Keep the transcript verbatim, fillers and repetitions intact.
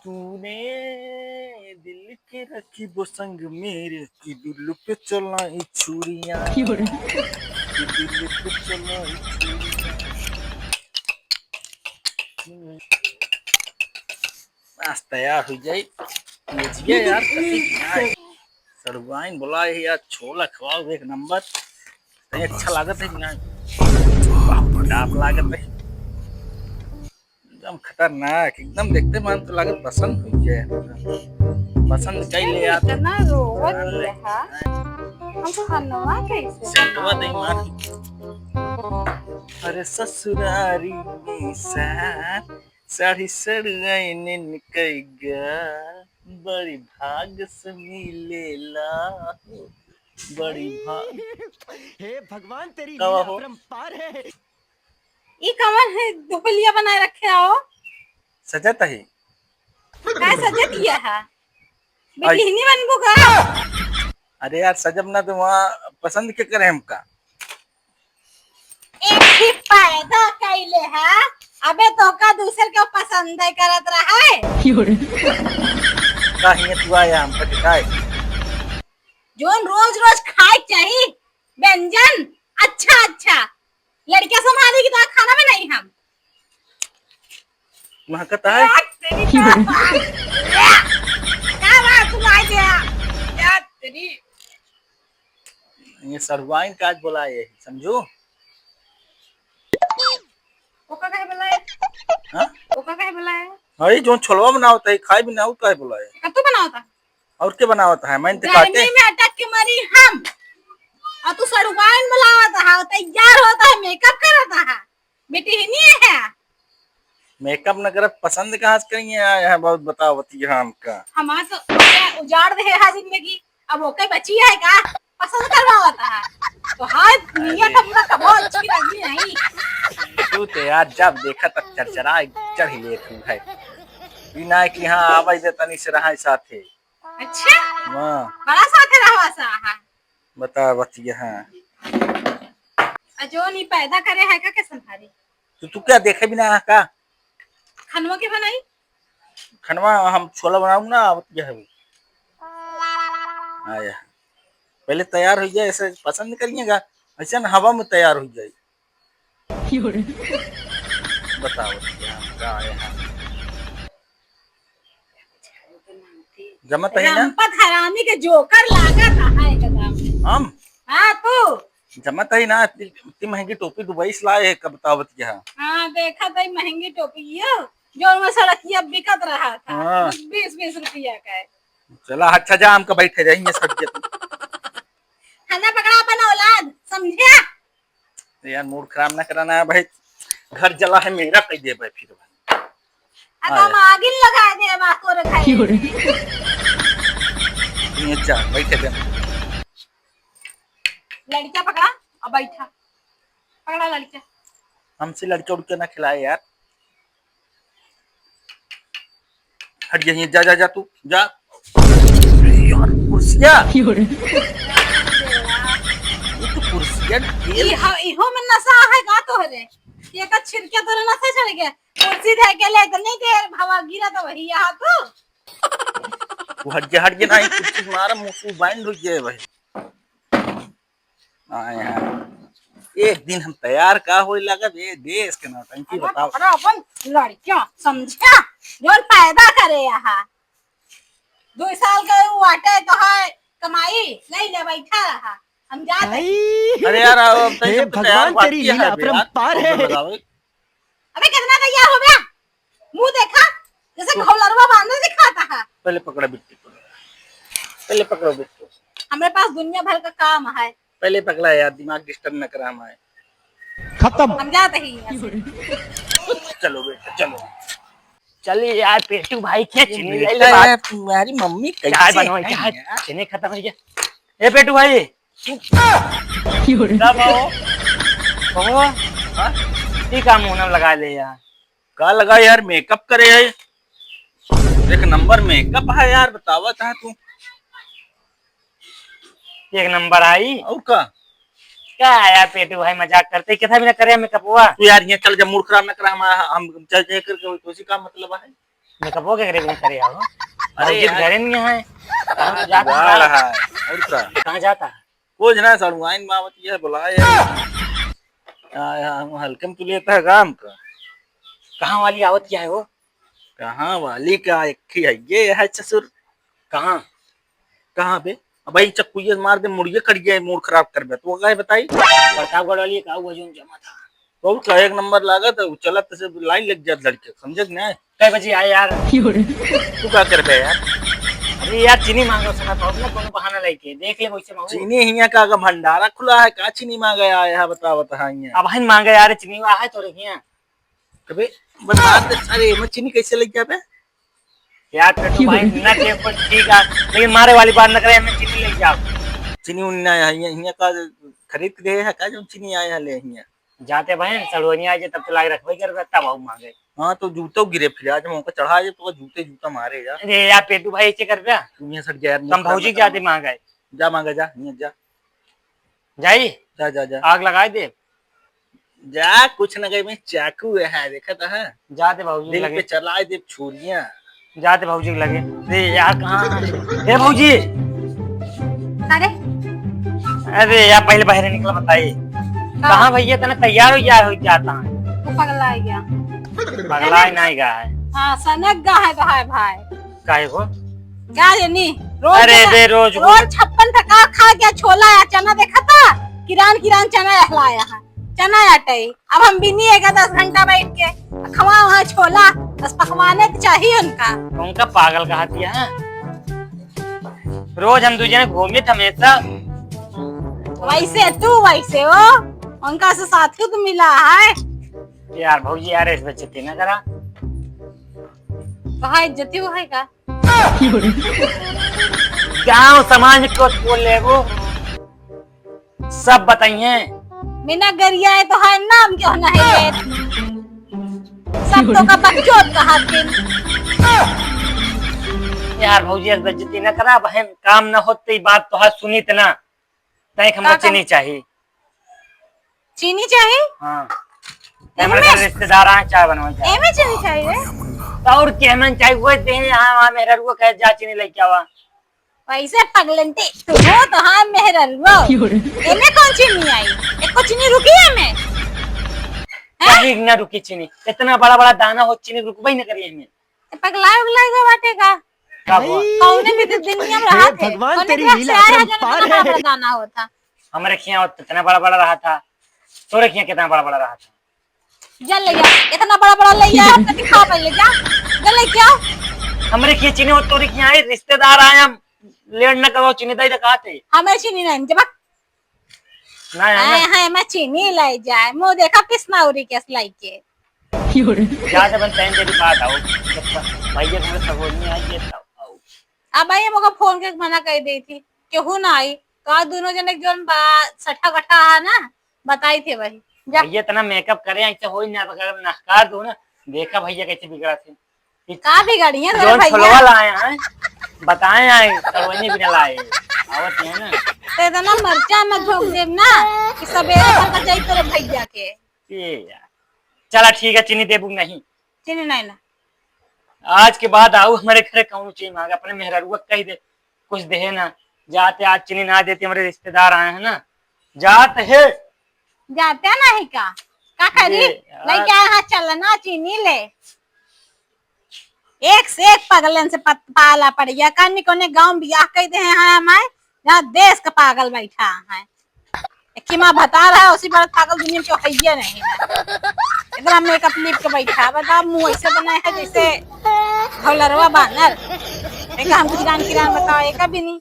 तूने दिल के रखी वो संग मेरे, कि दिल पे चलाई छुरियां, क्यों रे? कि दिल पे चलाई छुरियां। आज तैयार हो जाई। ये जिया यार, कथी खाए? सड़ुआइन बोला है यार, छोला खवाओ एक नंबर। तनी अच्छा लागत है कि ना? बाप रे। डाप लागत है। एकदम खतरनाक, एकदम देखते मन तो लागत पसंद हो जाए। पसंद कइले यार। इतना रोवत हाँ, ले। रहा। हम खनवा कैसे सेंटवा दे मार। अरे ससुरारी में सार, साड़ी सड़ुआइन कइगा, बड़ी भाग से मिलेला, बड़ी भाग। हे भगवान, तेरी कवा लीला हो? अपरंपार है। ई कवन है, दुपलिया बनाए रखे आओ? सजत है। काय सजत किया है? आई। बिटिहनी बनबू का? अरे यार, सजब ना तो वहाँ पसंद के करे हमका? एक ही पैदा कैले है, अबे तो का दूसर के पसंद है करत रहा है। का हियाँ तू आया हमका दिखाए? जोन रोज रोज खाए के चाही व्यंजन, अच्छा अच्छा, लड़कियां संभाली कि तो खाना बनाई हम। महकता है। यार, तेरी का बात? क्या बात सुनाई दिया? यार, तेरी। ये सड़ुआइन का आज बोला है, समझू? ओका काहे बोला है? हाँ? ओका काहे बोला है? अरे, जो छोलवा बनावत है, खाए भी ना, वो काहे बोला है? कब तो बनावता? और के बनावत है? मैं तो काटे। गर्मी में अटक के मरी हम। और तू सड़ुआइन बुलावत है, तैयार होता है, मेकअप करत है। बेटी ही नहीं है। मेकअप न करत पसंद कहाँ से करिए? आया है बहुत बतावत यहाँ हमका। हमार तो उजाड़ दे है जिंदगी, अब ओके बची है का? पसंद करवावत है। तो हाँ, नियत अरे। अपना कबो अच्छी लगी नहीं। तू तो यार जब देखा तब चरचरा चढ़ ले तू है। बिना कि हाँ आवाज दे तनी से रहा साथे। अच्छा? हाँ। बड़ा साथे रहवा सा है। बता बतिया, हाँ। आ जो नहीं पैदा करे है का, के संभारी? तो तू क्या देखे बिना है का? खनवा के बनाई? खनवा हम छोला बनाऊँ ना, आवत क्या है वो? आया। पहले तैयार हो जाए, ऐसे पसंद करिएगा, ऐसे ना हवा में तैयार हो जाए। क्यों रे? बताओ, क्या, क्या है? जमत है ना? रंपत हरामी के जोकर लागत है एकदम। हम? हाँ, तू। जमत है ना, इतनी, इतनी महंगी टोपी दुबई से लाए है, कब बतावत क्या? हाँ, देखा था महंगी टोपी ये, जो मैं सड़किया बिकत रहा था, हाँ। बीस बीस रुपया का है। चला, अच्छा जा, हमका बैठे रहिए, सट गया तू। खाना पकड़ा अपन औलाद, समझे? यार, मूड खराब ना कराना है भाई, घर जला है मेरा, कह दे भाई फिर भाई। अब हम आगिन लगा दे बा तोरे घर। ये जा, बैठे दे। लड़किया पकड़ा और बैठा, पकड़ा लड़किया। हमसे लड़किया उड़किया ना खिलाए यार। हट जा, जा, जा, जा तू, जा। अरे यार, कुर्सिया। ये तो कुर्सिया ना, तेल। इहो, इहो में नशा है का तोहरे? ये का छिड़के तोरे नशा चढ़ गया? कुर्सी धर के ले तो नहीं दे, भवा गिरा तो वही यहाँ तू। तू हट जा, हट जा, ना, ये कुर्सी मारा, मुंह से बाइंड हो गया भाई। आए हैं। एक दिन हम तैयार का होए लागब, ये देश के नौटंकी अरे बताओ। अरे अपन लड़कियां समझा, जोन पैदा करे यहाँ। दो साल का वो आटे तो है कमाई, नहीं ले बैठा रहा। हम जाते हैं। अरे यार, अब तैसे हे तो तैयार भगवान, बात तेरी किया लीला है बे यार। अपरंपार है। बताओ। अबे कितना तैयार हो गया? मुंह देखा, जैसे तो घोलरवा बांधे दिखाता है। पहले पकड़ा बिट्टू को। पहले पकड़ो बिट्टू। हमारे पास दुनिया भर का काम है। पहले पकड़ा यार, दिमाग डिस्टर्ब न करा हमारे। खत्म। हम जाते ही यहाँ से। चलो बेटा, चलो। चलिए यार, पेटू भाई, क्या ये चिल्ली बेटा ले बात? यार, तुम्हारी मम्मी चाय कैसे बनवाई, है चाय यार? चने खत्म हो गया। ए पेटू भाई, क्यों रे? का बाबू? कहो। हाँ? ई का मुंह में लगा ले यार? का लगा यार, मेकअप करे है। एक नंबर मेकअप है यार, बतावत है तू। एक नंबर आई। और का? का यार पेटू भाई, मजाक करते, कितना भी ना करे मेकअप हुआ। तू यार यहाँ चल जा, मूड खराब ना करा, हम, हम चल जाए करके, कोई काम मतलब है? मेकअपो के करे बिना करे आओ। अरे भौजी तो यार। घरे नहीं है। कहाँ जाता जुगाड़ है? है। और का? कहाँ जाता? कुछ ना, सड़ुआइन मावत यह बुलाए है। आ, हम हल्के में तू लेता है काम का। कहाँ वाली आवत क्या है वो? कहाँ वाली का, एक ही है ये है ससुर। कहाँ? कहाँ बे? अब भाई चक्कू ये मार दे, मुड़िए कट गया, मूड खराब कर बे। तो वो काहे बताई? प्रतापगढ़ वाली का वो जोन जमा था। तो उसका एक नंबर लागत है, वो चलत से लाइन लग जात लड़के, समझे कि नहीं? कै बजे आए यार? तू का करबे यार? अरे यार, चीनी मांगो सना तो अपना कोनो बहाना लेके देख ले वैसे मांगो। चीनी हिया का, का भंडारा खुला है का? चीनी मांगे आए है, बता, बता, हाँ, हिया। अब हन मांगे यार, चीनी हुआ है तोरे हिया। अबे, बता दे, अरे, मैं चीनी कैसे लेके आबे? यार, फिर तो भाई, ना के कुछ ठीक है, लेकिन मारे वाली बात न करे, हमें चीनी लेके आओ। चीनी उन्ना है, हिया, हिया का खरीद के दे है का, जो चीनी आए है ले हिया? जाते बहन, सड़ुआइन आए जे तब तो लाग रखबे करबे, तब आऊ मांगे। हाँ, तो जूतो गिरे फिर, आज हम उनका चढ़ा जे, तो जूते जूता मारे जा। अरे यार, पेटू भाई, ऐसे कर बे। तू यहाँ सट जा यार, तुम भौजी के जाते मांगे। जा मांगे जा, यहाँ जा। जाई? जा, जा, जा। आग लगाए दे। जा, कुछ ना कहे, मैं चाकू है, देखा था, हाँ? जाते भौजी दिल लगे। पे चलाए दे छुरियां। जाते भौजी के लगे। रे यार, कहाँ? हे भौजी। अरे। अरे यार, पहले बाहर निकला बताई। हाँ। कहाँ भैया, तने तैयार हो गया हो जाता है? वो पगला आ गया। पगला ही नहीं गया है। हाँ, सनक गा है, गा है भाई। काहे को? क्या जानी? रोज अरे जगह, बे, रोज रोज को। छप्पन टका खा गया, छोला या चना देखा था? किरान किरान चना हलाया है। चना आटे। अब हम बिनी एगा दस घंटा बैठ के, खवा वहाँ छोला, बस पकवाने तो चाहिए उनका। उनका पागल कहा दिया है। रोज हम दू जने घूमित हमेशा। वैसे तू वैसे हो, उनका से साथी तो मिला है। यार भौजी यार, इस बेइज्जती ना करा। कहाँ इज्जती हो है का? गांव समाज को बोल ले वो। सब बताइए। बिना गरियाए तो है नाम क्यों ना है ये? सब तो का बकचोद कहा दिन। यार भौजी, ऐसे बेइज्जती न करा, बहन काम न होते ही बात तो है सुनी इतना। तय हम का चीनी चाहिए। चीनी चाहिए? हाँ। एमे? हमारे घर रिश्तेदार आए, चाय बनवाई जाए। एमे चीनी चाहिए? तो और के हमें चाहिए, वो दे यहाँ, वहाँ मेहररुआ कहे जा चीनी लेके आवा। वैसे पगलंती, तू हो तो हाँ मेहररुआ। क्यों रे? एमे कौन चीनी आई? एको चीनी रुकी है में? हैं? कहीं ना रुकी चीनी, इतना बड़ा बड़ा दाना हो चीनी रुकबे ही ना करी हमें। ए, पगलाए उगलाए गो बाटे का? का हुआ? कौने भी तो दुनिया में हे रहा थे। भगवान, कौने तेरी ग्रह से लीला आया है, जो अपरंपार इतना बड़ा है। बड़ा दाना होता? हमारे खिया इतना बड़ा बड़ा रहा था, तोरे खिया कितना बड़ा बड़ा रहा था? जा ले जा, इतना बड़ा बड़ा ले जा, अपने दिखा पहले जा, जा लेके आओ। हमरे खिया चीनी हो, तोरे खिया आए, रिश्तेदार आए, हम लेट न करो, चीनी दे दे कहा थे। हमें चीनी नहीं, जब ना, ना, आए ना। हैं, मैं चीनी ले जाए, मुँह देखा पिसनौरी के लाई के। जा जब टाइम तेरी बात आओ, जब भैया तुम्हें सगोनी आई है तब आओ। अब भाई मोका फोन के मना कर दी थी, केहू ना आई, का दोनों जने के जोन बा सठा गठा है ना, बताई थे वही। जा। भैया इतना मेकअप करे, ऐसे होई ना, अगर नहकार दो ना, देखा भैया कैसे बिगड़ा थे। का बिगड़ी है तेरे जोन भैया? छोलवा लाए हैं, बताए आए, सड़वनी भी ना लाए, आवत है ना। तो इतना मरचा में झोंक देब ना कि सवेरे तक जाई तेरे भैया के। ए यार, चला ठीक है, चीनी देबू नहीं? चीनी नहीं ना। आज के बाद आऊ हमारे घरे कौनो चीज मांगे, अपने मेहररुआ कह दे, कुछ दे ना। जाते आज चीनी ना देते, हमारे रिश्तेदार आए हैं ना, जात है। जाते नहीं का? का करी? ये यार। लेके आए हैं, चलना चीनी ले। एक से एक पगलन से पत-, पाला पड़ गया। कानी कोने गांव में बियाह कह दे हैं हमारे, जहाँ देश का पागल बैठा है। एक ही माँ बता रहा है, उसी बात पागल दुनिया में क्यों है ये नहीं। इतना मेकअप लिप के बैठा, बता मुंह ऐसे बनाए है जैसे ढोलरवा बानर। देखा हम किरान किरान बताओ, ये कभी नहीं।